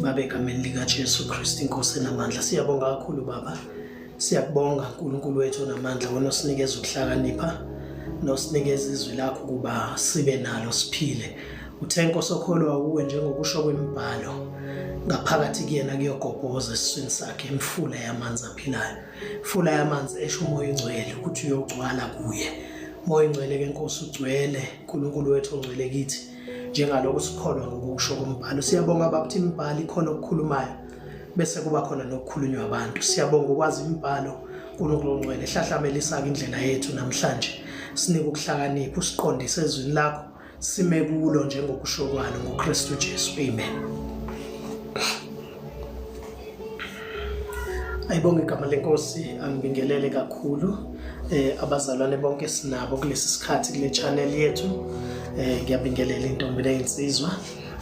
Baba, egameni likaJesu Kristu inkosi enamandla, siyabonga kakhulu Baba. Siyakubonga uNkulunkulu wethu onamandla, wena osinikeza ukuhlakanipha nosinikeza izwi lakho ukuba sibe nalo siphile. Uthe Nkosi okholwa kuwe njengokusho kwemibhalo ngaphakathi kuyena kuyogobhoza esiswini sakhe imfula yamanzi aphilayo. Imfula yamanzi esho umoya ongcwele ukuthi uyogcwala kuye. Moya ongcwele ke Nkosi ugcwele uNkulunkulu wethu ongcwele kithi njengalokhu sikholwa ngokusho kombhalo. Siyabonga baba ukuthi imibhalo ikhona okukhulumayo bese kuba khona nokukhulunywa abantu. Siyabonga ukwazi imibhalo uNkulunkulu ongcwele hlahlamelisa indlela yethu namhlanje. Sinike ukuhlakanipha usiqondise ezwini lakho sime kulo njengokusho kwalo ngoKristu Jesu. Amen. Ayibonge igama lenkosi, angibingelele kakhulu abazalwane bonke sinabo kulesi sikhathi kule channel yethu. Ngiyabingelela intombi leyinsizwa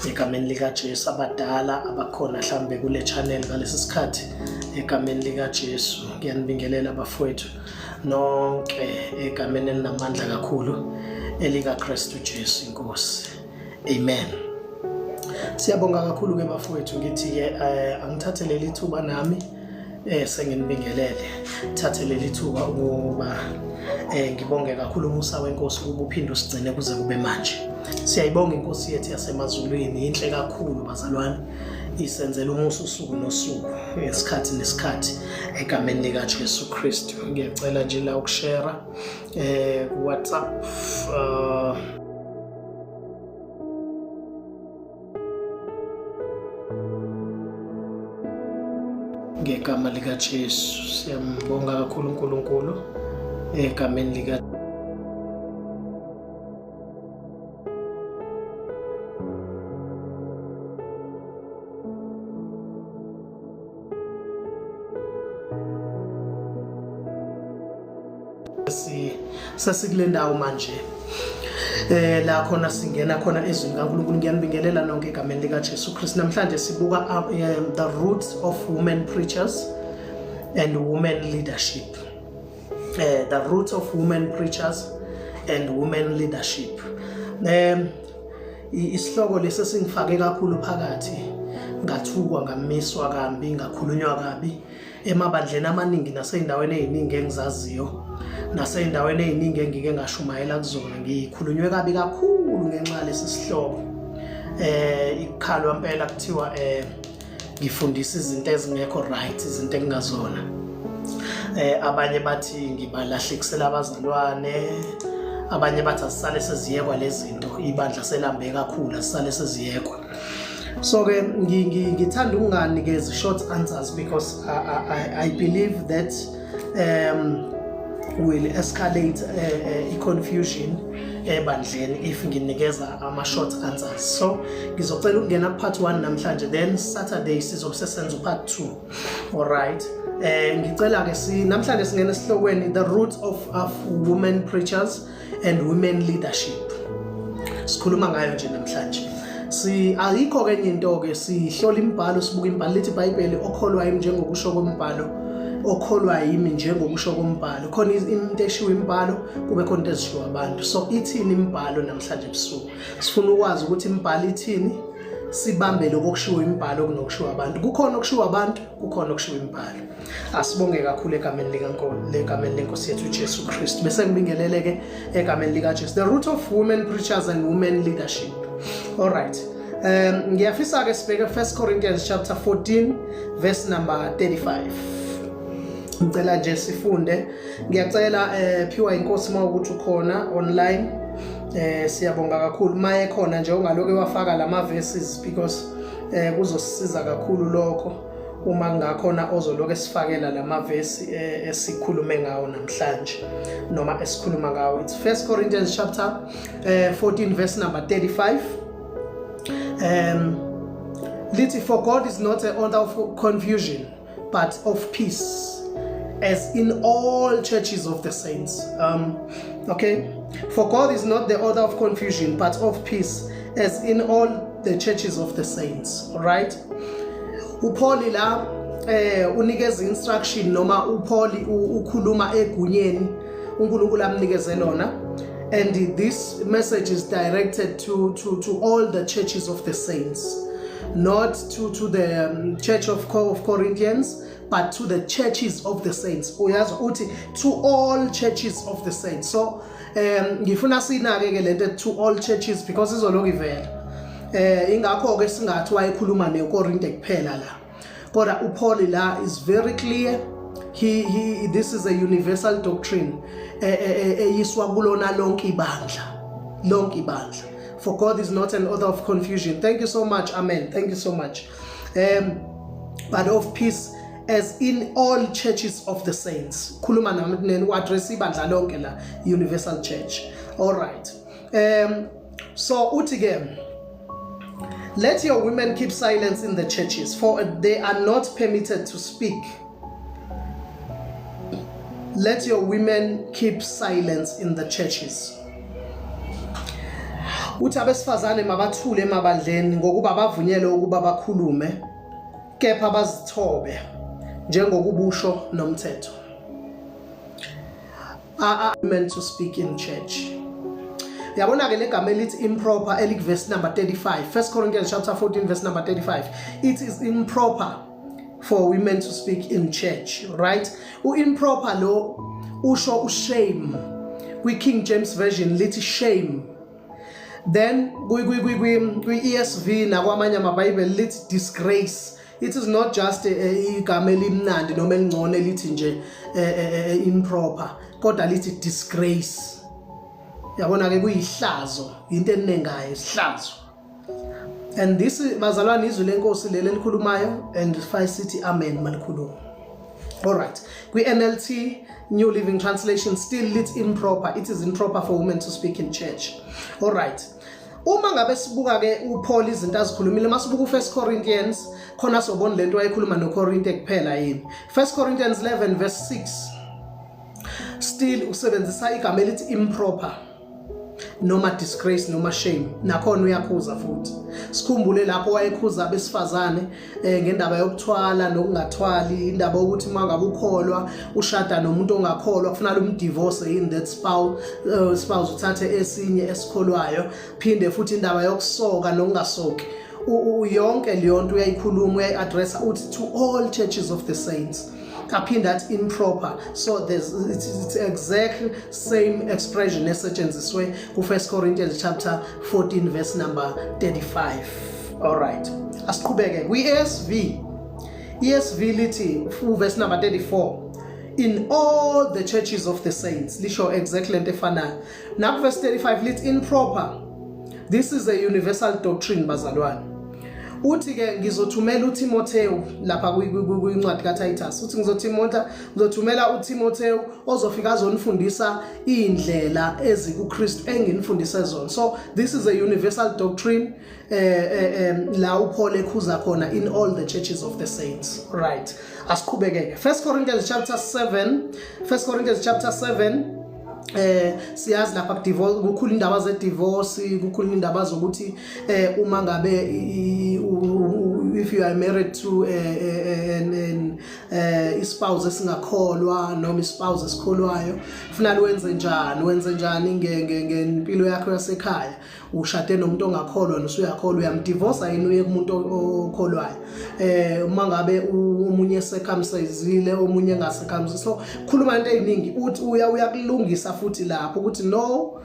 egameni likaJesu, abadala abakhona mhlambe kule channel ngalesi sikhathi egameni likaJesu. Ngiyanibingelela bafowethu nonke egameni elinamandla kakhulu elikaKristu Jesu inkosi. Amen. Siyabonga kakhulu ke bafowethu, ngithi ke angithathe leli thuba nami senginibingelele, thathe leli thuba ukuba ngibonge kakhulu umusa wenkosi ukuba uphinde usigcine kuze kube manje. Siyayibonga inkosi yethu yasemazulwini, inhle kakhulu bazalwane, isenzela umusa usuku nosuku, isikhathi nesikhathi egameni likaJesu Kristu. Ngiyacela nje la ukushare ku WhatsApp ngegama likaJesu. Siyambonga kakhulu uNkulunkulu egameni lika Sesikule ndawo manje la khona singena khona ezwini kaNkulunkulu. Ngiyanibingelela nonke egameni likaJesu Kristu. Namhlanje sibuka the roots of women preachers and women leadership. The roots of women preachers and women leadership. Isihloko lesi singifake kakhulu phakathi, ngathukwa, ngamiswa kambi, ngakhulunywa kabi emabandleni amaningi nasey'ndaweni ey'ningi engizaziyo nasey'ndaweni ey'ningi engike ngashumayela kuzona. Ngikhulunywe kabi kakhulu ngenxa yalesi sihloko. Ikukhalwa mpela kuthiwa ngifundisa izinto ezingekho right, izinto ekungazona. Abanye bathi ngibalahlekisela abazalwane, abanye bathi asisale seziyekwa lezi zinto, ibandla selambe kakhulu, asisale seziyekwa. So ke ngithanda ukunganikezi short answers because I believe that will escalate i-confusion ebandleni if nginikeza ama-short answers. So ngizocela ukungena ku-part 1 namhlanje, then Saturday sizobe sesenza u-part 2. Alright. Ngicela ke si namhlanje singena esihlokweni the roots of women preachers and women leadership. Sikhuluma ngayo nje namhlanje. Si ayikho ke enye into ke, sihlola imibhalo, sibuka imibhalo, lithi iBhayibheli okholwa yimi njengokusho kombhalo, okholwa yimi njengokusho kombhalo. Khona into eshiwo imibhalo, kube khona into ezishiwo abantu. So ithini imibhalo namhlanje ebusuku? Sifuna ukwazi ukuthi imibhalo ithini, sibambe lokho okushiwo imibhalo kunokushiwo abantu. Kukhona okushiwo abantu, kukhona okushiwo imibhalo. Asibonge kakhulu egameni likaNkulunkulu, egameni lenkosi yethu uJesu Kristu. Bese ngibingelele ke egameni likaJesu. The root of women preachers and women leadership. All right. Ngiyafisa ke sibheke 1 Corinthians chapter 14 verse number 35. Ngicela nje sifunde. Ngiyacela phiwa inkosi uma ukuthi ukhona online. Siyabonga kakhulu maye khona nje ungaloke wafaka lama verses because kuzosisiza kakhulu lokho uma kungakhona ozoloke esifakela lamavesi esikhulume ngawo namhlanje noma esikhuluma ngawo. It's 1 Corinthians chapter 14 verse number 35. Lithi, for God is not an author of confusion but of peace, as in all churches of the saints. Okay, for God is not the author of confusion but of peace, as in all the churches of the saints. All right. uPaul la unikeza instruction, noma uPaul ukhuluma egunyeni uNkulunkulu amnikeze lona, and this message is directed to all the churches of the saints. Not to the church of Corinthians, but to the churches of the saints. Uyazi uthi to all churches of the saints. So ngifuna sinake ke lento to all churches because izoloku ivela. Ingakho ke singathi wayekhuluma neKorinte kuphela la. Kodwa uPaul la is very clear. He this is a universal doctrine eyiswa kulona lonke ibandla. Lonke ibandla. For God is not an author of confusion. Thank you so much. Amen. Thank you so much. But of peace, as in all churches of the saints. Khuluma nami u-address ibandla lonke la, universal church. All right. So uthi ke, "Let your women keep silence in the churches, for they are not permitted to speak." Let your women keep silence in the churches. Uthi abesifazane mabathule emabandleni ngokuba bavunyelwe ukuba bakhulume kepha bazithobe njengokubusho nomthetho. Are meant to speak in church. Yabona ke legama elithi improper elikverse number 35, 1 Corinthians chapter 14 verse number 35, it is improper for women to speak in church, right? U-improper lo usho ushame. Kwi-King James Version lithi shame, then kwi-ESV nakwamanye amaBhayibheli lithi disgrace. It is not just igama elimnandi noma elingcono elithi nje improper, kodwa lithi disgrace. Yabona ke, kuyihlazo, into enengayo, isihlazo. And this, bazalwane, izwi lenkosi leli elikhulumayo, and sifaye sithi amen malikhuluma. All right, kwi-NLT, New Living Translation, still it's improper. It is improper for women to speak in church. All right. Uma ngabe sibuka ke uPaul, izinto azikhulumile, masibuka u1 Corinthians khona sobona lento wayekhuluma noKorinte kuphela yini. 1 Corinthians 11 verse 6 still usebenzisa igama elithi improper noma disgrace noma shame. Nakhona uyakhuza futhi. Sikhumbule lapho wayekhuza abesifazane ngendaba yokuthwala nokungathwali, indaba yokuthi uma ngabe ukholwa ushada nomuntu ongakholwa, kufanele umdivorce in that spouse, uthathe esinye esikholwayo. Phinde futhi indaba yokusoka nokungasoki. Yonke leyo nto uyayikhuluma, uyayi-addressa, uthi to all churches of the saints, aphinde athi improper. So there's it's exactly same expression esetshenziswe ku-1 Corinthians chapter 14 verse number 35. All right, asiqhubeke kwi-ESV. ESV lithi, verse number 34, in all the churches of the saints. Lisho exactly lento efanayo. Naku verse 35 lithi improper. This is a universal doctrine, bazalwane. Uthi ke ngizothumela uTimotheo lapha kwincwadi kaTitus. Uthi ngizothumela uTimotheo ozofika azonifundisa indlela ezikuKristu enginifundise zona. So this is a universal doctrine la uPaul ekhuza khona in all the churches of the saints. Right, asiqhubeke ke. 1 Corinthians chapter 7, 1 Corinthians chapter 7. Siyazi lapha ku divorce kukhulu, indaba ze divorce kukhulu, indaba zokuthi uma ngabe if you are married to an ispouse esingakholwa noma ispouse esikholwayo, kufanele wenze njani, wenze njani ngempilo yakho yasekhaya. Ushade nomuntu ongakholwa nosuyakholwa, uyamdivorce yini uye kumuntu okholwayo? Uma ngabe omunye circumcisile, omunye engacircumcise. So khuluma into eziningi, uthi uyakulungisa futhi lapho ukuthi no,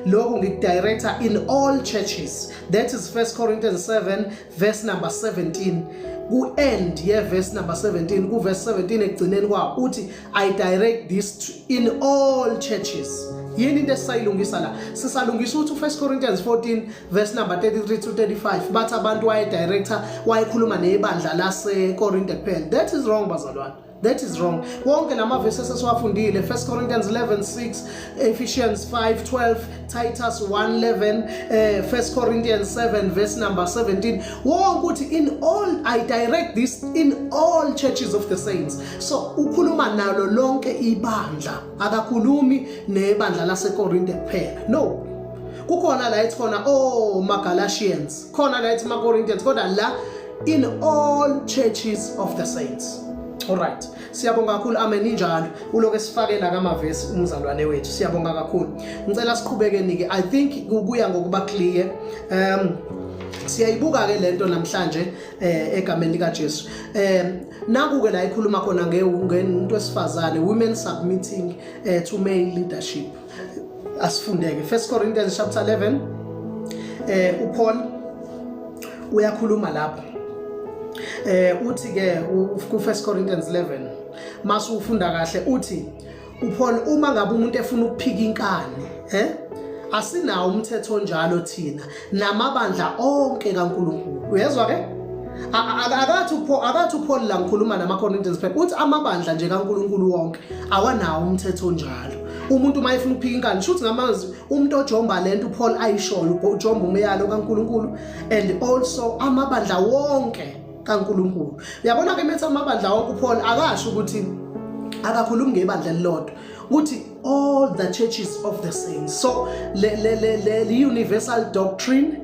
lokhu ngikudirecta in all churches. That is 1 Corinthians 7 verse number 17. Ku end ye verse number 17, ku verse 17 ekugcineni kwawo, uthi I direct this in all churches. Yini into esisayilungisa la? Sisalungisa ukuthi u1 Corinthians 14 verse number 33 to 35 bathi abantu waye directa, wayekhuluma nebandla lase Korinte kuphela. That is wrong, bazalwane, that is wrong. Wonke lama verses esiwafundile, 1 Corinthians 11:6, Ephesians 5:12, Titus 1:11, 1 Corinthians 7 verse number 17, wonke uthi in all, I direct this in all churches of the saints. So ukhuluma nalo lonke ibandla, akakhulumi nebandla laseKorinte kuphela. No, kukhona la ethi khona oh maGalatians, khona la ethi maCorinthians, kodwa la in all churches of the saints. Alright, siyabonga kakhulu. Amen. Injalo, uloke sifakela kamavesi umzalwane wethu. Siyabonga kakhulu. Ngicela siqhubekeni ke. I think kuya ngokuba clear. Siyayibuka ke lento namhlanje egameni lika Jesu. Naku ke la ikhuluma khona ngemuntu wesifazane, women submitting to male leadership. Asifundeke 1 Corinthians chapter 11, uPaul uyakhuluma lapho. Uthi ke ku 1 Corinthians 11, mase ufunda kahle, uthi uPaul, uma ngabe umuntu efuna ukuphika inkani, asinawo umthetho onjalo thina namabandla onke kaNkulunkulu. Uyezwa ke? Akathi uPaul la ngikhuluma nama Corinthians phela, uthi amabandla nje kaNkulunkulu wonke awanawo umthetho onjalo. Umuntu uma efuna ukuphika inkani, shuthi ngamazwi umuntu ojomba lento uPaul ayishoyo, ujomba umyalo kaNkulunkulu and also amabandla wonke kaNkulunkulu. Uyabona ke, metha amabandla wonke, uPaul akasho ukuthi, akakhulumi ngebandla elilodwa, uthi all the churches of the saints. So le universal doctrine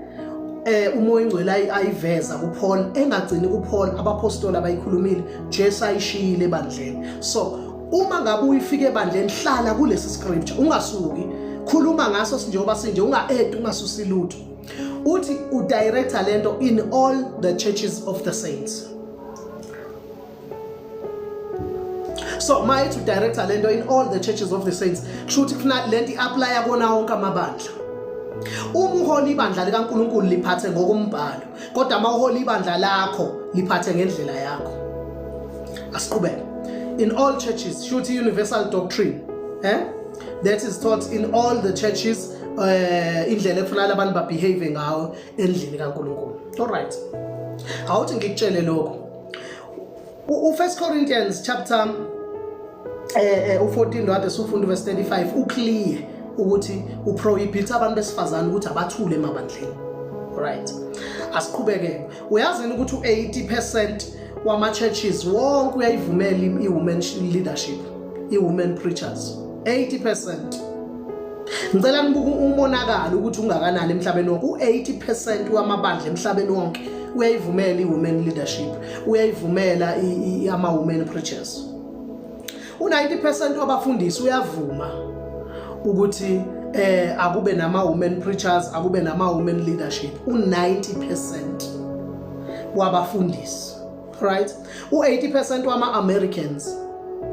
uMoya oNgcwele ayiveza kuPaul, engagcini kuPaul, abapostoli abayikhulumile, Jesu ayishiyile ebandleni. So uma ngabe uyifike ebandleni, hlala kulesi scripture, ungasuki, khuluma ngaso njengoba sinje, unga-add, ungasusi lutho. Uthi udirector lento in all the churches of the saints. So mayithi udirector lento in all the churches of the saints, kusho ukuthi kufuna lento i-apply kona wonke amabandla. Uma uhola ibandla likaNkulunkulu, liphathe ngokumbhalo, kodwa uma uhola ibandla lakho, liphathe ngendlela yakho. Asiqhubeke. In all churches, shuthi universal doctrine that is taught in all the churches, indlela ekufanele abantu babehave ngayo endlini kaNkulunkulu. All right, awuthi ngikutshele lokho. U-1 Corinthians chapter u14 kade sufunda verse 35, uclear ukuthi uprohibit abantu besifazane ukuthi abathule emabandleni. Right, asiqhubeke. Uyazi ukuthi u80% wama churches wonke uyayivumela i-women leadership, i-women preachers, 80%. Ngicela nibuke umonakalo ukuthi ungakanani emhlabeni wonke. U80% wamabandla emhlabeni wonke uyayivumela i-women leadership, uyayivumela ama-women preachers. U90% wabafundisi uyavuma ukuthi akube nama women preachers, akube nama women leadership, u90% wabafundisi. Right, u80% wama Americans,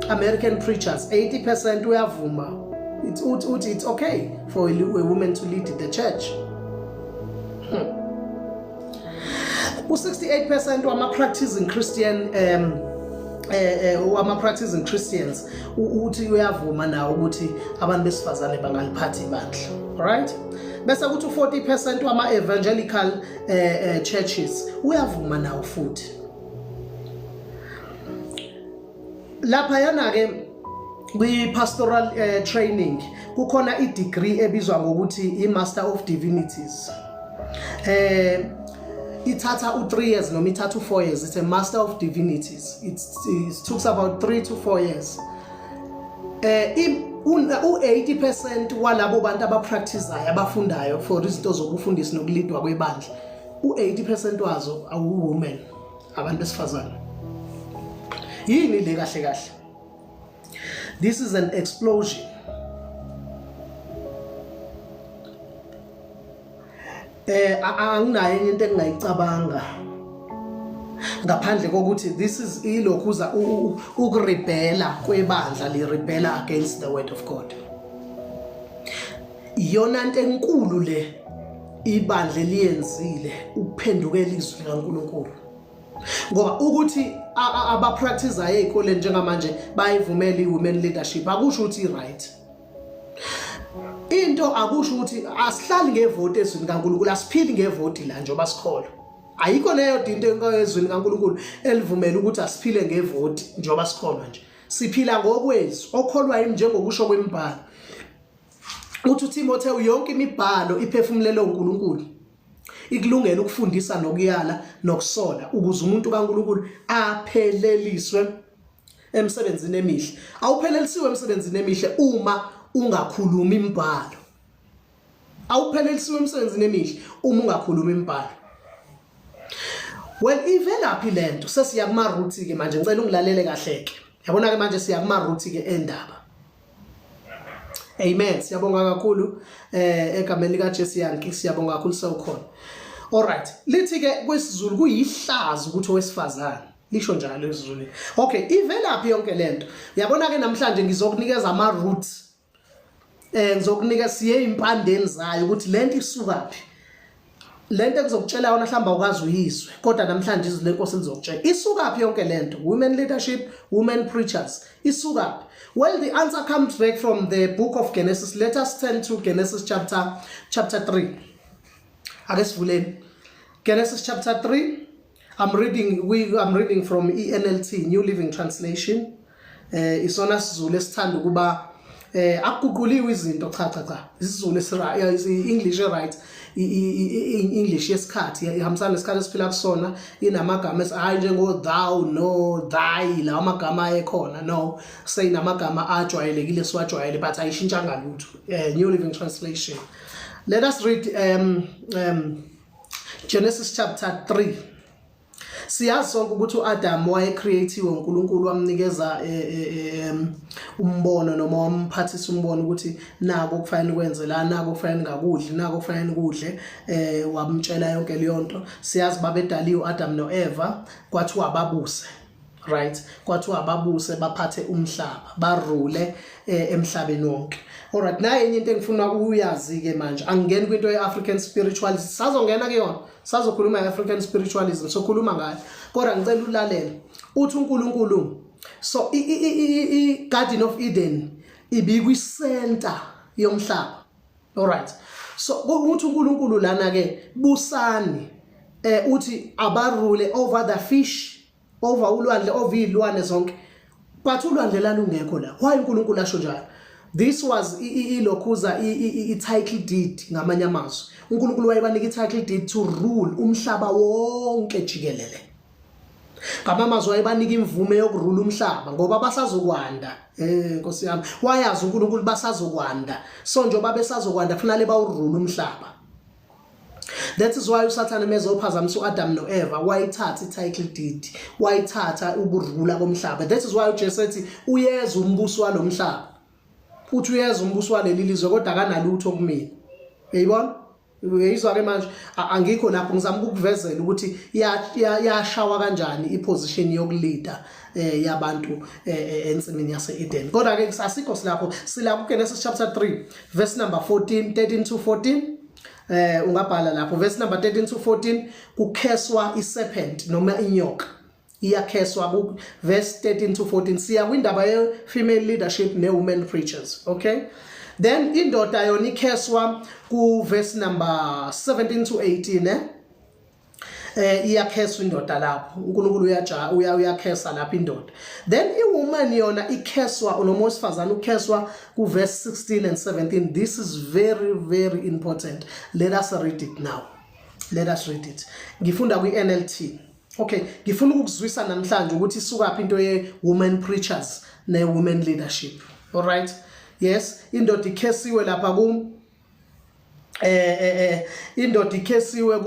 American preachers, 80% uyavuma. It's uthi it's okay for a woman to lead the church. U68% wama practicing Christian um eh eh wama practicing Christians uthi uyavuma nawo ukuthi abantu besifazane bangaliphatha ibandla. Right, bese kuthi u40% wama evangelical churches uyavuma nawo futhi. Lapha yana ke kwi pastoral training kukhona i degree ebizwa ngokuthi i Master of Divinities. Ithatha u3 years noma ithatha u4 years. It's a Master of Divinities. It took about 3 to 4 years. U80% walabo bantu abapracticeayo, abafundayo for izinto zokufundisa nokulidwa kwebandla, u80% wazo awu women, abantu besifazane. Yini le kahle kahle? This is an explosion. Anginayo enye into engingayicabanga ngaphandle kokuthi this is ilokhuza ukurebela kwebandla, li rebela against the word of God. Iyona nto enkulu le ibandla liyenzile, ukuphendukela izwi likaNkulunkulu, ngoba ukuthi abapracticeayo ey'koleni njengamanje bayivumela i-women leadership akusho ukuthi i-right into, akusho ukuthi asihlali ngevoti ezwini kaNkulunkulu, asiphili ngevoti la njengoba sikholwa. Ayikho leyo into ezwini kaNkulunkulu elivumela ukuthi asiphile ngevoti njengoba sikholwa nje. Siphila ngokwezwi, okholwa yimi njengokusho kwemibhalo. Uthi uTimotheo, yonke imibhalo iphefumulelwe uNkulunkulu, ikulungela ukufundisa nokuyala nokusola, ukuze umuntu kaNkulunkulu apheleliswe emsebenzini emihle. Awuphelelisiwe emsebenzini emihle uma ungakhulumi imibhalo. Awuphelelisiwe emsebenzini emihle uma ungakhulumi imibhalo. Well, ivelaphi lento? Sesiya kuma roots ke manje. Ngicela ungilalele kahle ke. Yabona ke manje siya kuma roots ke endaba. Amen. Siyabonga kakhulu egameni lika Jesu. Yanki, siyabonga kakhulu sewukhona. Alright, lithi ke kwesiZulu kuyihlazo ukuthi owesifazane lisho njalo esiZulwini. Okay, ivelaphi yonke lento? Uyabona ke namhlanje ngizokunikeza ama roots. Ngizokunika siye impandeni zayo ukuthi lento isukaphi. Lento engizokutshela yona mhlawumbe awukazi uyizwe, kodwa namhlanje izwi lenkosi lizokutshela. Isukaphi yonke lento? Women leadership, women preachers. Isukaphi? Well, the answer comes back from the book of Genesis. Let us turn to Genesis chapter 3. Ake sivuleni. Genesis chapter 3. I'm reading from ENLT, New Living Translation. Isona siZulu esithanda ukuba akuguquliwe izinto, cha cha cha, isiZulu esira English right, English yesikhathi ihambisana nesikhathi esiphila kusona, inamagama hayi njengo thou, no, thy, lawa amagama ayekhona, no, seyinamagama ajwayelekile siwajwayele, but ayishintshanga lutho. New Living Translation. Let us read Genesis chapter 3. Siyazi sonke ukuthi uAdam wayecreatiwe uNkulunkulu, wamnikeza umbono noma wamphathisa umbono ukuthi nako kufanele ukwenze la, nako kufanele ngakudli, nako kufanele ukudle, wamtshela yonke leyo nto. Siyazi babedaliwe uAdam noEva, kwathiwa babuse, right? Kwathiwa babuse, baphathe umhlaba, barule emhlabeni wonke. Alright, naye enye into engifuna uyazi ke manje, angingeni kwinto ye-African spiritualism, sazongena kuyona, sazokhuluma nge-African spiritualism, sokhuluma ngayo, kodwa ngicela ulalele. Uthi uNkulunkulu, so i-Garden of Eden ibikwi-center yomhlaba. Alright, so uthi uNkulunkulu lana ke, busani, uthi abarule over the fish, over ulwandle, over izilwane zonke, but ulwandle lalungekho la. Why uNkulunkulu asho njalo? This was ilokhuza i-title deed. Ngamanye amazwi, uNkulunkulu wayebanika i-title deed to rule umhlaba wonke jikelele. Ngamamazwi, wayebanika imvume yokurula umhlaba ngoba basazokwanda. Nkosi yami, wayazi uNkulunkulu basazokwanda, so njengoba besazokwanda kufanele bawurule umhlaba. That is why uSathane mezophazamisa uAdam noEva wayithatha i-title deed, wayithatha ukurula komhlaba. That is why uJesu ethi uyeza umbuso walomhlaba, uthi uyeza umbuso waleli lizwe, kodwa akanalutho kumina. Uyayibona, uyayizwa ke manje? Angikho lapho, ngizama ukukuvezela ukuthi yashawa kanjani iposition yokuleader yabantu ensimini yase-Eden. Kodwa ke asikho silapho, sila kuGenesis chapter 3 verse number 14, 13 to 14. Ungabhala lapho verse number 13 to 14, kucurswa iserpent noma inyoka, iyacurswa ku verse 13 to 14. Siya kwindaba ye female leadership ne women preachers. Okay, then indoda yona icurswa ku verse number 17 to 18. Iyacurswa indoda lapho, uNkulunkulu uyaja uya uyacursa lapho indoda. Then iwoman yona icurswa, noma owesifazane ucurswa ku verse 16 and 17. This is very very important. Let us read it now, let us read it. Ngifunda kwi NLT. Okay, ngifuna ukukuzwisa namhlanje ukuthi isukaphi into ye women preachers ne women leadership. All right, yes, indoda icursiwe lapha ku eh eh eh indoda icursiwe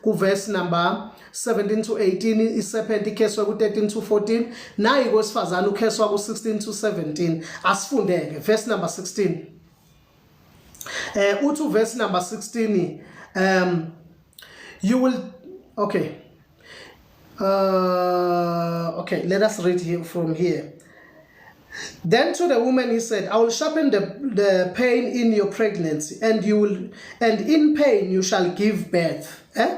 ku verse number 17 to 18, iserpent icurswe ku 13 to 14, nayi kwesifazane ucurswa ku 16 to 17. Asifundeke verse number 16. Uthi verse number 16, you will okay okay let us read here, from here. Then to the woman he said, "I will sharpen the pain in your pregnancy, and in pain you shall give birth." Eh?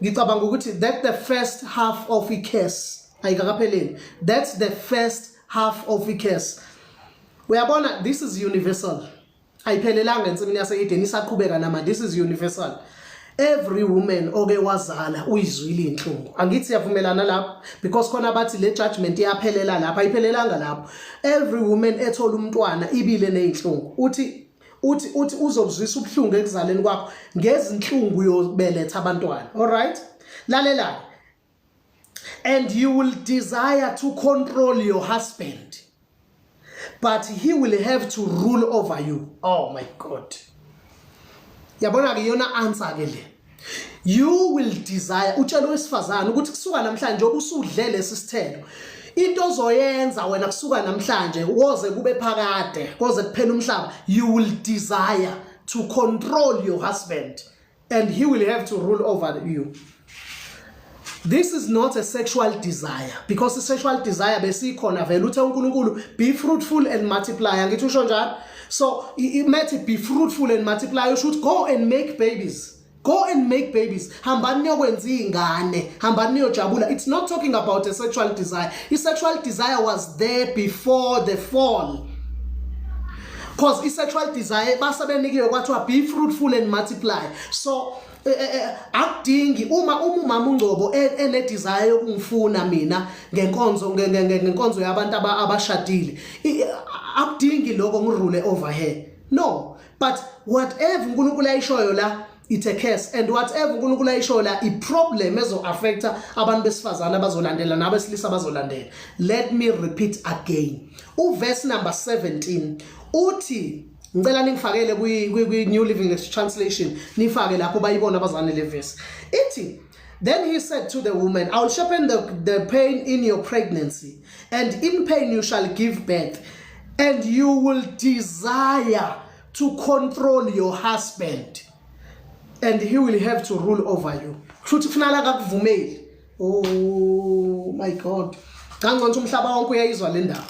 Ngicabanga ukuthi that the first half of a curse ayikakapheleli. That's the first half of a curse. Uyabona, this is universal. Ayiphelelanga ensimini yase-Eden, isaqhubeka nama. This is universal. Every woman oke wazala uyizwile inhlungu. Angithi siyavumelana lapho? Because khona bathi le judgment iyaphelela lapha, ayiphelelanga lapho. Every woman ethola umntwana ibile nezinhlungu. Uthi uzobuzwisa ubuhlungu ekuzaleni kwakho, ngezinhlungu yobeletha abantwana. All right? Lalela. "And you will desire to control your husband, but he will have to rule over you." Oh my God. Yabona ke, iyona answer ke le. You will desire, utshela owesifazane ukuthi kusuka namhlanje obusudle lesi sithelo, into ozoyenza wena kusuka namhlanje woze kube phakade, koze kuphela umhlaba, you will desire to control your husband. and he will have to rule over you. This is not a sexual desire because the sexual desire besikhona vele uthe uNkulunkulu be fruitful and multiply angithi usho njalo so imethi be fruitful and multiply you should go and make babies go and make babies hambani niyokwenza izingane hambani niyojabula it's not talking about a sexual desire i sexual desire was there before the fall cause i sexual desire basebenikiwe kwathiwa be fruitful and multiply so eh, eh, eh, akudingi uma uma umama uNgcobo ene desire yokungifuna mina ngenkonzo ngenkonzo yabantu abashadile akudingi lokho ngirule over her no but whatever uNkulunkulu ayishoyo la it's a curse and whatever uNkulunkulu ayishoyo la i problem ezo affecta abantu besifazana abazolandela nabesilisa abazolandela let me repeat again uverse number 17 uthi ngicela ningifakele kwi kwi New Living Translation nifake lapho bayibona abazane le verse ithi Then he said to the woman, I will sharpen the pain in your pregnancy, and in pain you shall give birth, and you will desire to control your husband, and he will have to rule over you. Kushuthi kufanele akakuvumeli. Oh my God. Kangcono umhlaba wonke uyayizwa le ndaba.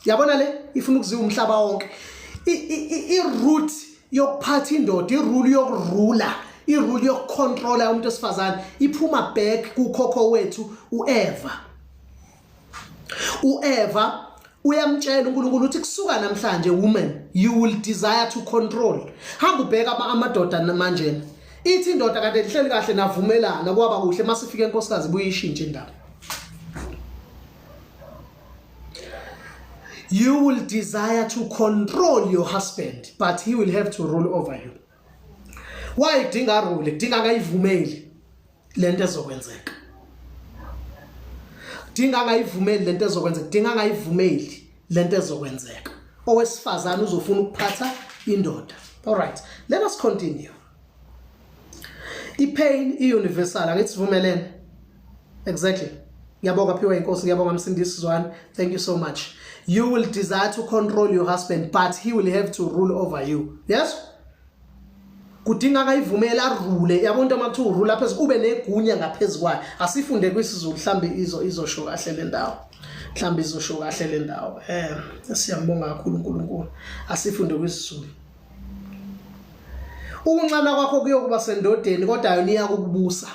Yabona le ifuna ukuziwa umhlaba wonke. I-root yokuphatha indoda, i-rule yokurula, i-rule yokucontrola umuntu wesifazane iphuma back kukhokho wethu uEva. uEva uyamtshela uNkulunkulu uthi kusuka namhlanje woman you will desire to control. Hamba ubheka amadoda manje. Ithi indoda kade ihleli kahle navumelana kwaba kuhle masifika enkosikazi buyishintshe indaba. You will desire to control your husband, but he will have to rule over you. Why kudinga rule? Kudinga akayivumeli lento ezokwenzeka. Kudinga angayivumeli lento ezokwenzeka, kudinga angayivumeli lento ezokwenzeka. Owesifazane uzofuna ukuphatha indoda. All right, let us continue. I-pain i-universal, angithi sivumelene. Exactly. Ngiyabonga phiwa inkosi, ngiyabonga Msindisi Zwane. Thank you so much. You will desire to control your husband, but he will have to rule over you. Yes? Kudinga akayivumela arule. Yabo into makuthiwa urule phezu ube negunya ngaphezulu kwayo. Asifunde kwisiZulu mhlambe izo izosho kahle le ndawo. Mhlambe izosho kahle le ndawo. Eh siyambonga kakhulu uNkulunkulu. Asifunde kwisiZulu. Ukuncana kwakho kuyokuba sendodeni kodwa yona iyakukubusa.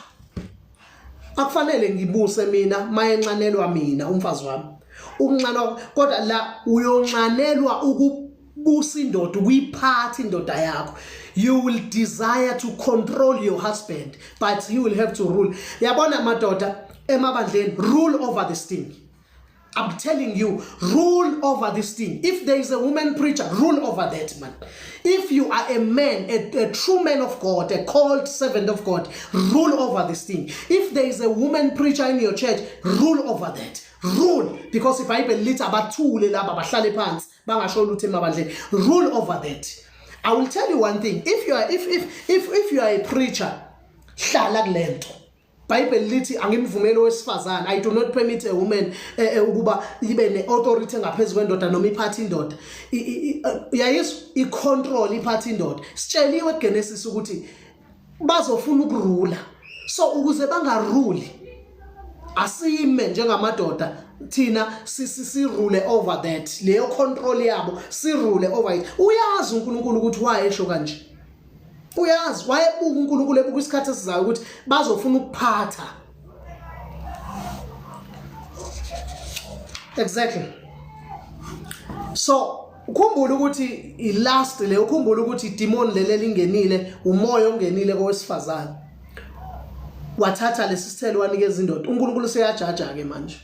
Akufanele ngibuse mina mayenxanelwa mina umfazi wami. Ukunxanwa kodwa la uyonxanelwa ukubusa indoda ukuyiphatha indoda yakho. You will desire to control your husband but he will have to rule. Yabona madoda emabandleni rule over this thing. I'm telling you, rule over this thing. If there is a woman preacher, rule over that man. If you are a man, a true man of God, a called servant of God, rule over this thing. If there is a woman preacher in your church, rule over that. Rule because iBhayibheli lithi abathule laba bahlale phansi bangasho lutho emabandleni. Rule over that. I will tell you one thing. If you are if if if if you are a preacher, hlala kulento. Bible lithi angimvumeli owesifazane I do not permit a woman eh, eh, ukuba ibe neauthority engaphezulu kwendoda noma iphathe indoda eh, uyayizwa icontrol iphathe indoda sitsheliwe eGenesis ukuthi bazofuna ukurula so ukuze bangaruli asime njengamadoda thina sirule over that leyo control yabo sirule over it uyazi uNkulunkulu ukuthi wayesho kanje uyazi wayebuka uNkulunkulu ebuka isikhathi esizayo ukuthi bazofuna ukuphatha exactly so ukhumbule ukuthi i-last le ukhumbule ukuthi idemon leli elingenile umoya ongenile kowesifazane wathatha lesi sithelo wanikeza indoda uNkulunkulu useyajaja ke manje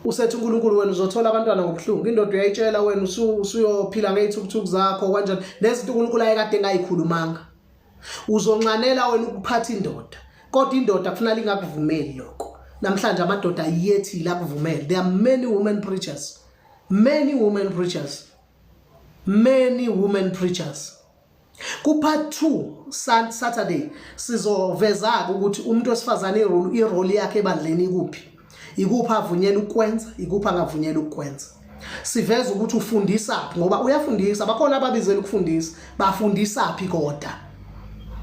usethi uNkulunkulu wena uzothola abantwana ngobuhlungu indoda uyayitshela wena usuyophila ngeyithukuthuku zakho kanjani nezinto uNkulunkulu ayekade engayikhulumanga uzonxanela wena ukuphatha indoda kodwa indoda kufanele ingakuvumeli lokho namhlanje amadoda ayethile akuvumele there are many women preachers many women preachers many women preachers Ku part 2 Saturday sizoveza ukuthi umuntu wesifazane irole irole yakhe ebandleni ikuphi. Ikuphi avunyelwa ukwenza, ikuphi angavunyelwa ukwenza. Siveza ukuthi ufundisa phi ngoba uyafundisa bakhona ababizela ukufundisa, bafundisa phi kodwa.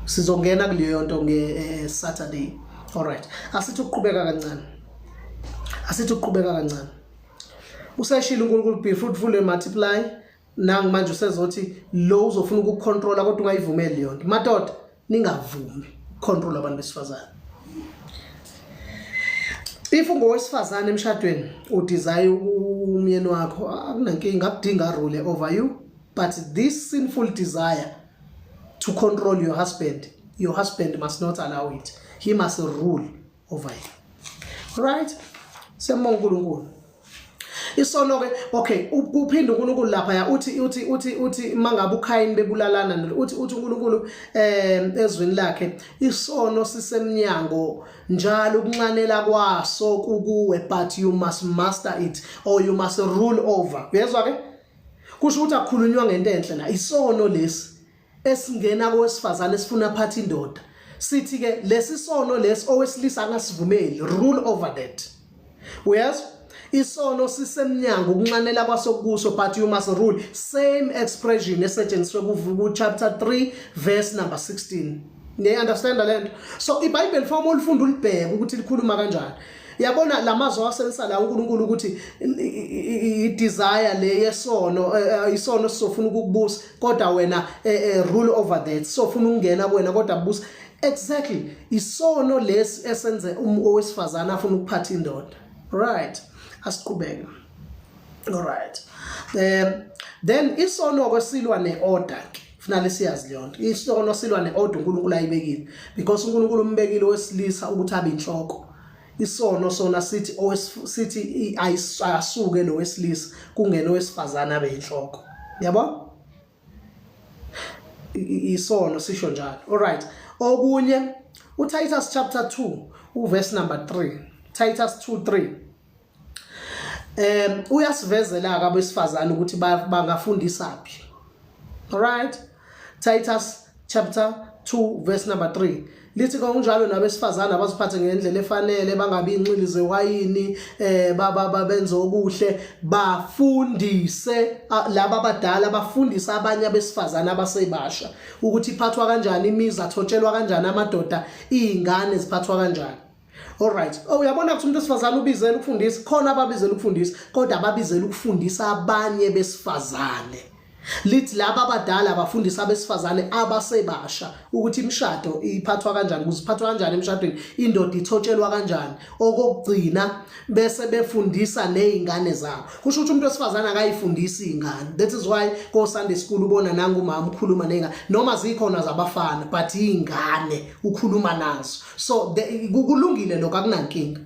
Sizongena kuleyo nto nge Saturday. Alright, asithi ukuqhubeka kancane, asithi ukuqhubeka kancane. Useshilo uNkulunkulu, "Be fruitful and multiply." Nangu manje usezothi lo uzofuna ukucontrola, kodwa ungayivumeli leyo nto. Madoda, ningavumi control abantu besifazane. If ungowesifazane emshadweni, udesire umyeni wakho, akunankinga, akudinga rule over you, but this sinful desire to control your husband, your husband must not allow it. He must rule over you, right? Siyambonga uNkulunkulu. Isono ke, okay, kuphinda uNkulunkulu lapha ya uthi mangabe uKhayini bebulalana, uthi uNkulunkulu ezwini lakhe, isono sisemnyango njalo, ukunxanela kwaso kukuwe, but you must master it or you must rule over. Uyezwa ke? Kusho ukuthi akukhulunywa ngento enhle la. Isono lesi esingena kowesifazane esifuna phatha indoda, sithi ke lesi sono lesi owesilisa angasivumeli, rule over that. Uyezwa? Isono sisemnyango, ukunxanela kwaso kuso, but you must rule. Same expression esetshenziswe ku chapter 3 verse number 16. Niye understand lento? So iBhayibheli form olifunda, ulibheke ukuthi likhuluma kanjani. Yabona lamazwi awasebenzisa la uNkulunkulu ukuthi i-desire le yesono, isono sizofuna ukukubusa, kodwa wena rule over that. Sofuna ukungena kuwena kodwa busa. Exactly, isono lesi esenze owesifazana afuna ukuphatha indoda, right? Asiqhubeke. Alright, then isono ke silwa neorder ke. Kufanele siyazi leyo nto. Isono silwa neorder uNkulunkulu ayibekile, because uNkulunkulu umbekile wesilisa ukuthi abe inhloko. Isono sona sithi sithi ayisuke lo wesilisa, kungene owesifazana abe inhloko, yabo? Isono sisho njalo. Alright, okunye, uTitus chapter 2 uverse number 3, Titus 2:3, uyasivezela ke abesifazane ukuthi bangafundisa phi. Alright, Titus chapter 2 verse number 3 lithi, "Kanjalo nabesifazane abaziphathe ngendlela efanele, bangabi inxili zewayini, baba benze okuhle, bafundise laba abadala, bafundise abanye abesifazane abasebasha ukuthi iphathwa kanjani imizi, athotshelwa kanjani amadoda, izingane ziphathwa kanjani." Alright. Oh, uyabona ukuthi umuntu wesifazane ubizela ukufundisa, khona ababizela ukufundisa, kodwa ababizela ukufundisa abanye besifazane. Lithi laba abadala abafundisa abesifazane abasebasha ukuthi imishado iphathwa kanjani, kuziphathwa kanjani emshadweni, indoda ithotshelwa kanjani. Okokugcina, bese befundisa nezingane zabo. Kusho ukuthi umuntu wesifazane akayifundisi izingane. That is why ko Sunday school ubona nanga umama ukhuluma nezingane, noma zikhona zabafana, but izingane ukhuluma nazo. So kulungile lokho, akunankinga,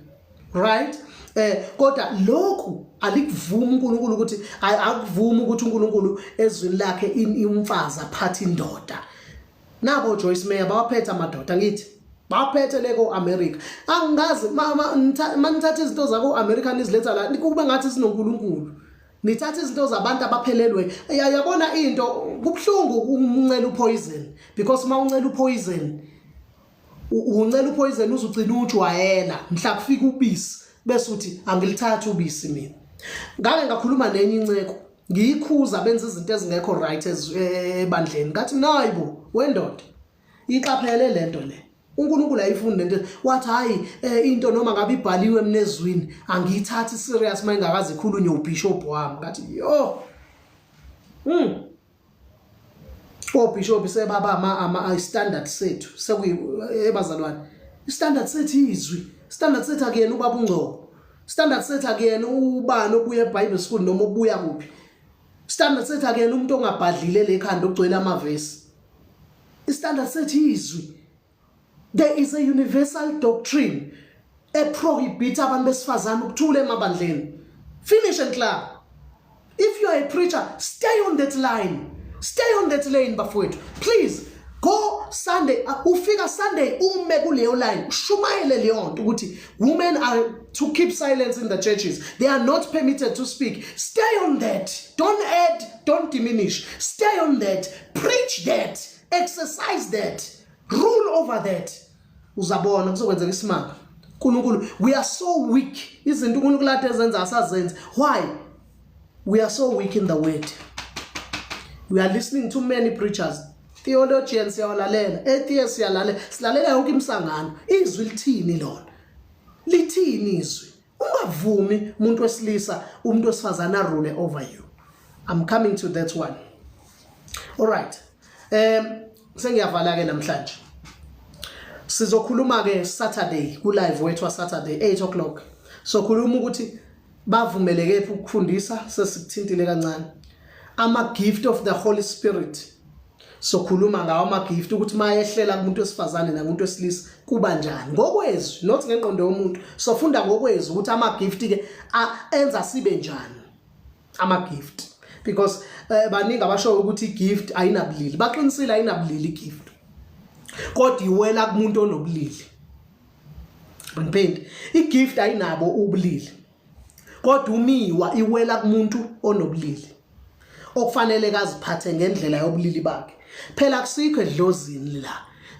right? Kodwa lokhu alikuvumi uNkulunkulu ukuthi akuvumi ukuthi uNkulunkulu ezwini lakhe umfazi aphathe indoda. Nabo Joyce Meyer bawaphethe amadoda, ngithi baphethe leko America. Angazi manithatha izinto zako America niziletha la, kube ngathi sinoNkulunkulu. Nithatha izinto zabantu abaphelelwe. Yabona into kubhlungu ukuncela upoison, because mawuncela upoison, uncela upoison uzugcina ujwayela. Mhla kufika ubisi bese uthi, "Angilithathi ubisi mina." Ngake ngakhuluma nenye inceko, ngiyikhuza benza izinto ezingekho right ebandleni. Ngathi, "Nayibo wendoda, iqaphele lento le, uNkulunkulu ayifuni lento." Wathi, "Hayi, into noma ngabe ibhaliwe emnezwini angiyithathi serious mayingakaze ikhulunywe ubishop wami." Ngathi, "Yo, obishop sebaba ama standard sethu sekuyi ebazalwane. Standard sethu izwi, standard sethu akuyena ubaba uNgcobo, standard sethu akuyena ubani obuya eBible school noma obuya kuphi, standard sethu akuyena umuntu ongabhadlile lekhanda ogcwele amavesi. Istandard sethu izwi." There is a universal doctrine eprohibit abantu besifazane ukuthula emabandleni, finish and clear. If you are a preacher, stay on that line, stay on that lane, bafowethu. Please go Sunday, ufika Sunday, ume kuleyo line, ushumayele leyo nto ukuthi women are to keep silence in the churches, they are not permitted to speak. Stay on that. Don't add, don't diminish. Stay on that, preach that, exercise that, rule over that. Uzabona kuzokwenzeka isimanga. uNkulunkulu, we are so weak. Izinto uNkulunkulu ade ezenza asazenze. Why we are so weak in the word? We are listening to many preachers. Theologians siyawalalela, atheists siyalalela, silalela yonke imisangano. Izwi lithini lona? Lithini izwi? Ungavumi umuntu wesilisa, umuntu wesifazane arule over you. I'm coming to that one. All right. Sengiyavala ke namhlanje. Sizokhuluma ke Saturday ku live wethu wa Saturday 8 o'clock. Sokhuluma ukuthi bavumeleke phi ukufundisa, sesikuthintile kancane. Ama gift of the Holy Spirit. Sokhuluma ngawo ama gift, ukuthi mayehlela kumuntu wesifazane nakumuntu wesilisa kuba njani ngokwezwi, not ngengqondo yomuntu. Sofunda ngokwezwi ukuthi ama gift ke enza sibe njani ama gift, because baningi abasho ukuthi igift ayinabulili. Baqinisile, ayinabulili igift, kodwa iwela kumuntu onobulili. Ngiphinde, igift ayinabo ubulili, kodwa umiwa iwela kumuntu onobulili okufanele kaziphathe ngendlela yobulili bakhe. Phela akusikho edlozini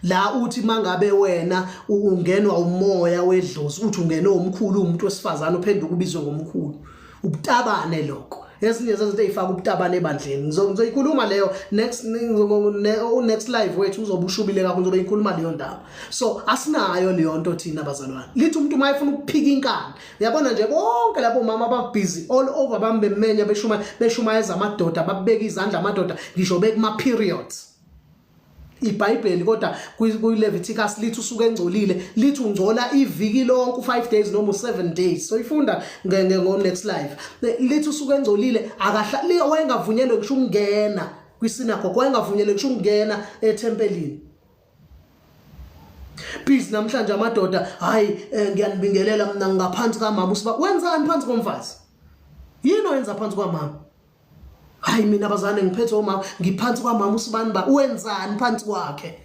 la uthi mangabe wena ungenwa umoya wedlozi, uthi ungenwe umkhulu, umuntu wesifazane uphenduka ubizwe ngomkhulu. Ubutabane lokho, ezinye zezinto ezifaka ubutabane ebandleni. Ngizoyikhuluma leyo next live wethu, uzobe ushubile kakhulu, ngizobe ngikhuluma leyo ndaba. So asinayo leyo nto thina bazalwane. Lithi umuntu uma efuna ukuphika inkani, uyabona nje bonke labo mama ababusy all over, bambemenya, beshuma, beshumayeza amadoda, babeka izandla amadoda ngisho bekuma periods. IBhayibheli kodwa kwi-Leviticus lithi usuke engcolile, lithi ungcola iviki lonke, u5 days noma u7 days. So ifunda ngo next live. Lithi usuke engcolile, akahlali, wayengavunyelwe ngisho ukungena kwisinagoge, wayengavunyelwe ngisho ukungena ethempelini. Please, namhlanje amadoda, hayi, ngiyanibingelela, mina ngaphansi kamama usiba. Wenzani phansi komfazi? Yini oyenza phansi kwamama? Hayi, mina bazane ngiphethe umama, ngiphansi kwamama usibani ba. Wenzani phansi kwakhe?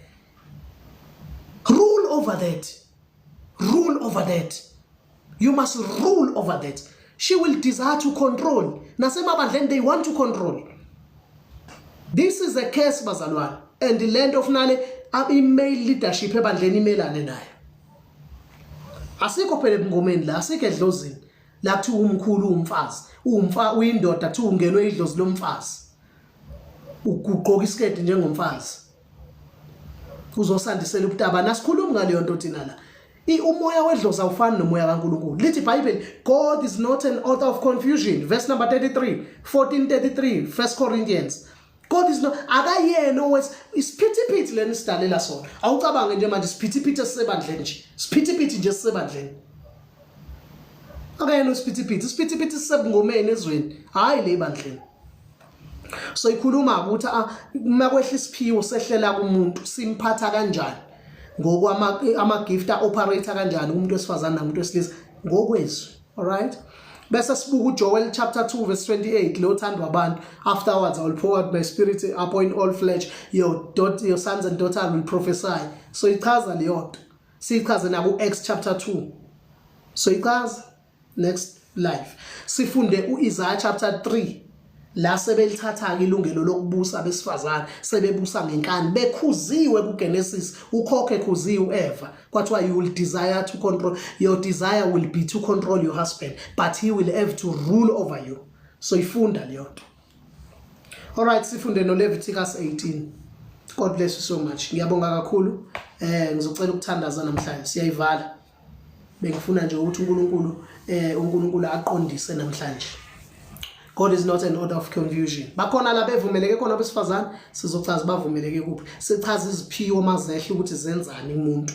Rule over that, rule over that. You must rule over that. She will desire to control. Nasemabandleni they want to control. This is a case, bazalwane, and lento ofunale i-male leadership ebandleni imelane nayo. Asikho phela ebungomeni la, asikho edlozini la kuthiwa umkhulu umfazi, umfa uyindoda, kuthiwa ungenwe idlozi lomfazi, ugqoka isiketi njengomfazi, uzosandisela ubutabane. Asikhulumi ngaleyo nto thina la. Umoya wedlozi awufani nomoya kaNkulunkulu. Lithi iBhayibheli, "God is not an author of confusion," verse number 33, 14:33, 1 Corinthians. God is not, akayena owes isiphithiphithi lena isidalela sona. Awucabange nje manje isiphithiphithi esisebandleni nje, isiphithiphithi nje esisebandleni. Akayena isiphithiphithi, isiphithiphithi sisebungomeni ezweni, hayi le bandleni. So ikhuluma ukuthi uma kwehla isiphiwo, sehlela kumuntu, simphatha kanjani ngokwama ama gift, operate kanjani umuntu wesifazane nomuntu wesilisa ngokwezwi. Alright, bese sibuka uJoel chapter 2 verse 28, lo thandwa abantu: "Afterwards I will pour out my spirit upon all flesh, your sons and daughters will prophesy." So ichaza leyo nto, sichaze naku Acts chapter 2. So ichaza next live. Sifunde uIsaiah chapter 3, la sebelithatha ke ilungelo lokubusa besifazane, sebebusa ngenkani, bekhuziwe kuGenesis, ukhokhe ekhuziwe uEva, kwathiwa you will desire to control, your desire will be to control your husband, but he will have to rule over you. So ifunda leyo nto. Alright, sifunde no Leviticus 18. God bless you so much. Ngiyabonga kakhulu. Ngizocela ukuthandaza namhlanje, siyayivala. Bengifuna nje ukuthi uNkulunkulu aqondise namhlanje. God is not an author of confusion. Bakhona la bevumeleke khona abesifazane, sizochaza bavumeleke kuphi. Sichaza iziphiwo mazehle ukuthi zenzani umuntu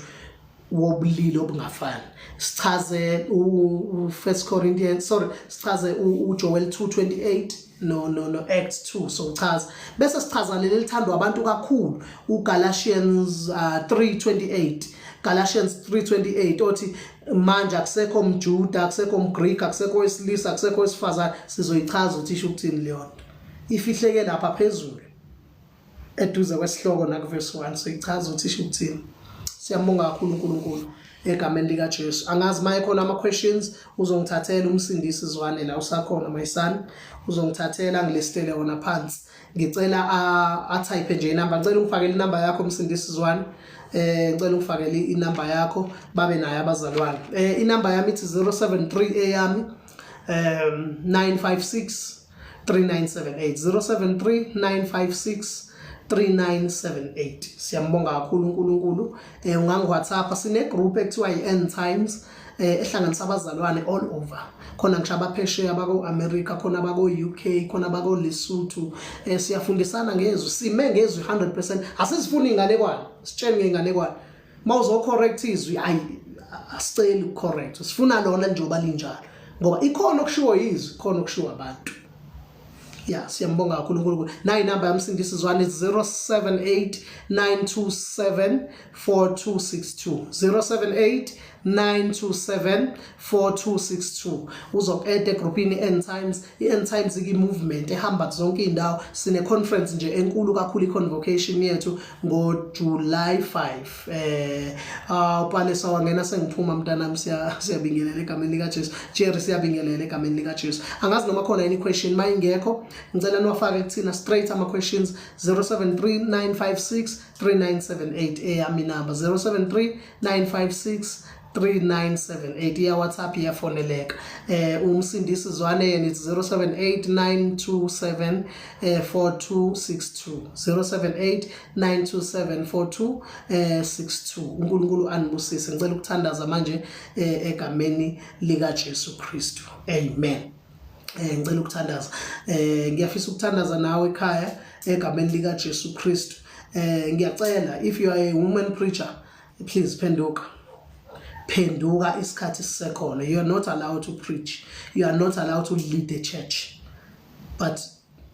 wobulili obungafani. Sichaze u 1 Corinthians, sorry, sichaze uJoel 2:28 no Acts 2. So uchaza, bese sichaza leli lithandwa abantu kakhulu, uGalatians 3:28, Galatians 3:28, othi manje akusekho umJuda, akusekho umGreek, akusekho wesilisa, akusekho wesifazane. Sizoyichaza ukuthi isho ukuthini leyo nto, ifihleke lapha phezulu eduze kwesihloko nakuverse 1. So ichaza ukuthi isho ukuthini. Siyambonga kakhulu uNkulunkulu egameni lika Jesu. Angazi maye khona ama questions, uzongithathela umsindisi Zwane la usakhona, my son, uzongithathela ngilistele wona phansi. Ngicela a type nje inamba, ngicela ungifakele inamba yakho, umsindisi Zwane. Ngicela ungifakele inamba yakho, babe nayo abazalwane. Inamba yami ithi 073 eyami 956 3978, 073 956. 3978. Siyambonga kakhulu uNkulunkulu. Ungangi-WhatsApp, sine group ekuthiwa i-End Times ehlanganisa abazalwane all over. Khona ngisho abaphesheya bako-America, khona bako-UK, khona bako-Lesotho. Siyafundisana ngezwi, sime ngezwi 100%. Asizifuni inganekwane, sitsheni ngeinganekwane. Mawuzo-correct izwi, ayi, asiceli ukucorrect, sifuna lona njengoba linjalo, ngoba ikhona okushiwo yizwi, khona okushiwo abantu. Ya, siyambonga kakhulu uNkulunkulu. Nayi inamba yamsindisi Zwane, 078 927 4262, 078 927 4262. Uzoqeda egroupini End Times. I-End Times iki-movement ehamba zonke iy'ndawo. Sine-conference nje enkulu kakhulu, i-convocation yethu ngo-July 5. Upalesa wangena sengiphuma, mntanami. Siyabingelela egameni likaJesu. Jerry, siyabingelela egameni likaJesu. Angazi noma khona any question. Ma ingekho, ngicela niwafake kuthina straight ama-questions, 073 956 3978, eyami inamba, 073 956 3978, iya WhatsApp, iyafoneleka. Umsindisi Zwane yena, it's 078 927 4262, 078 927 4262. uNkulunkulu anibusise. Ngicela ukuthandaza manje egameni lika Jesu Kristu, amen. Ngicela ukuthandaza. Ngiyafisa ukuthandaza nawe ekhaya egameni lika Jesu Kristu. Ngiyacela, if you are a woman preacher, please phenduka, phenduka isikhathi sisekhona. You are not allowed to preach, you are not allowed to lead the church, but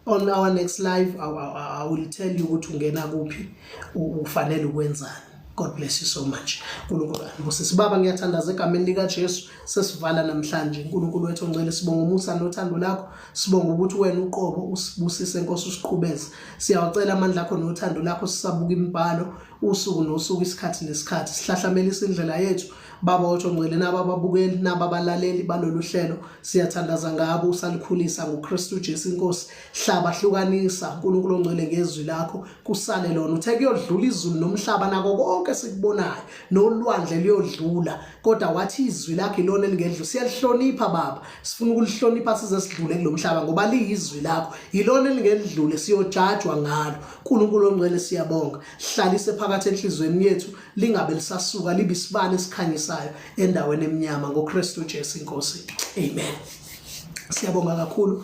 on our next live I will tell you ukuthi ungena kuphi, ufanele ukwenzani. God bless you so much. uNkulunkulu anibusise. Baba, ngiyathandaza egameni lika Jesu, sesivala namhlanje. uNkulunkulu wethu ongcwele, sibonga umusa nothando lakho, sibonga ukuthi wena uqobo usibusise, Nkosi, usiqhubeze. Siyawacela amandla akho nothando lakho sisabuka imibhalo usuku nosuku, isikhathi nesikhathi. Sihlahlamelisa indlela yethu, Baba wethu ongcwele. Naba ababukeli, naba abalaleli balolu hlelo, siyathandaza ngabo, usalikhulisa ngoKristu Jesu inkosi. Hlaba, hlukanisa, uNkulunkulu ongcwele, ngezwi lakho, kusale lona. Uthe kuyodlula izulu nomhlaba nako konke sikubonayo, nolwandle luyodlula, kodwa wathi izwi lakho ilona elingedlula. Siyalihlonipha, Baba, sifuna ukulihlonipha size sidlule kulomhlaba, ngoba liyizwi lakho, yilona elingedlule, siyojajwa ngalo. uNkulunkulu ongcwele, siyabonga. Hlalise phakathi enhlizweni yethu, lingabe lisasuka, libe isibani esikhanyisayo endaweni emnyama, ngoKristu Jesu inkosi, amen. Siyabonga kakhulu.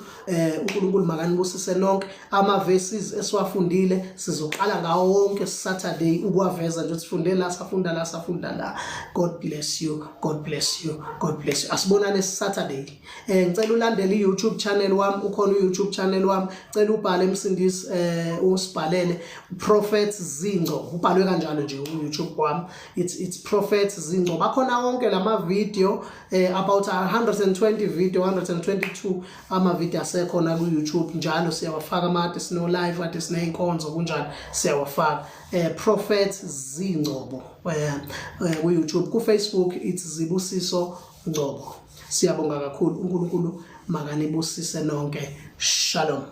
uNkulunkulu makanibusise nonke. Ama verses esiwafundile sizoqala ngawo wonke Saturday ukuwaveza nje, sifunde la, safunda la, safunda la. God bless you, God bless you, God bless you. Asibonane Saturday. Ngicela ulandele i-YouTube channel wami, ukhona u-YouTube channel wami. Cela ubhale Msindisi, usibhalele Prophet Zinco, ubhalwe kanjalo nje u-YouTube wami. It's Prophet Zinco. Bakhona wonke lama video, about 120 video, 122 ama video asekhona ku YouTube njalo. Siyawafaka amade, sino live kade sineyinkonzo kunjani, siyawafaka. Prophet Zingcobo ku YouTube, ku Facebook it's Zibusiso Ngcobo. Siyabonga kakhulu. uNkulunkulu makanibusise nonke. Shalom.